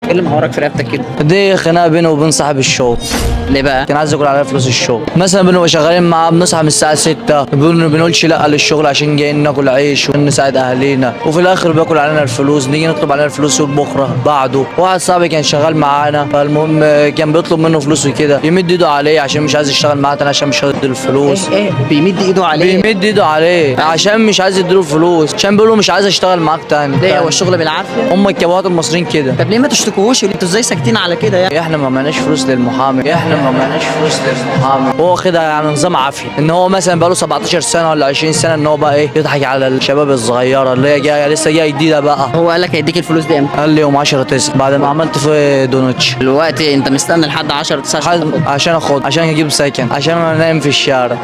ايه اللي معورك في رقبتك كده؟ دي خناقه بينه وبين صاحب الشغل. ليه بقى؟ كان عايز ياكل عليا فلوس الشغل. مثلا بنبقى شغالين معاه، بنصحى من الساعة 6، بنقولش لا للشغل عشان جايين ناكل عيش ونساعد اهالينا، وفي الاخر بياكل علينا الفلوس. نيجي نطلب علينا الفلوس يقول بكره بعده. واحد صاحبي كان شغال معانا، فالمهم كان بيطلب منه فلوس وكده، يمد ايده عليه عشان مش عايز يشتغل معاه تاني، عشان مش هيدي الفلوس. ايه بيمد ايده عليه؟ بيمد ايده عليه عشان مش عايز يديله فلوس، عشان بيقول له مش عايز اشتغل معاك تاني. ليه هو الشغل بالعافية؟ هم الكبهات المصريين كده. طب ليه ما تشتكوهوش؟ انتوا ازاي ساكتين على كده يعني؟ احنا ما معناش فلوس للمحامي، احنا ما معناش فلوس للمحامي. هو واخدها يعني نظام عافية، ان هو مثلا بقاله 17 سنة ولا 20 سنة ان هو بقى ايه، يضحك على الشباب الصغيرة اللي هي جاية لسه جاية جديدة بقى. هو قال لك هيديك الفلوس دي امتى؟ قال لي يوم 10 9 بعد ما عملت في دونوتش. دلوقتي انت مستني لحد 10 9 عشان تاخد. عشان اخد، عشان اجيب سكن، عشان انا نايم في الشارع.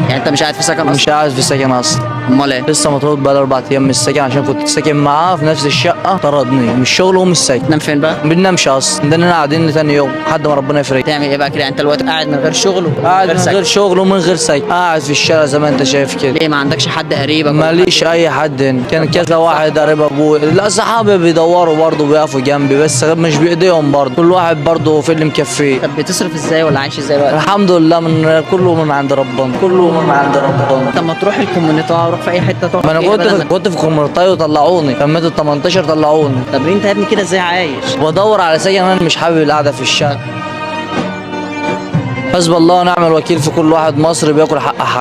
يعني انت مش قاعد في سكن اصلا؟ مش قاعد في سكن اصلا. امال ايه؟ لسه مطرود بقى 4 ايام من السكن، عشان كنت ساكن معاه في نفس الشقة، طردني من الشغل ومن السكن. تنام فين بقى؟ ما بننامش اصلا، ده قاعدين لتاني يوم لحد ما ربنا يفرج. تعمل ايه بقى كده؟ يعني انت دلوقتي قاعد من غير شغل ومن قاعد غير من سكن. غير شغل ومن غير سكن، قاعد في الشارع زي ما انت شايف كده. ليه ما عندكش حد قريبك؟ ماليش اي حد هنا، كان كذا واحد قريب ابوي، لا صحابي بيدوروا برضه بيقفوا جنبي، بس مش بايديهم برضه، كل واحد برضه في اللي مكفيه. طب بتصرف ازاي ولا عايش ازاي دلوقتي؟ الحمد لله، من كله من عند ربنا، كله من عند ربنا. طب ما تروح ال community، روح في اي حتة تقعد ما انا فيها كنت بدل في كنت في community وطلعوني، تميت ال 18 طلعوني. طب ليه انت يا ابني كده ازاي عايش؟ بدور على سكن، انا مش حابب القعدة في الشارع. حسب الله ونعم الوكيل في كل واحد مصري بياكل حق حد.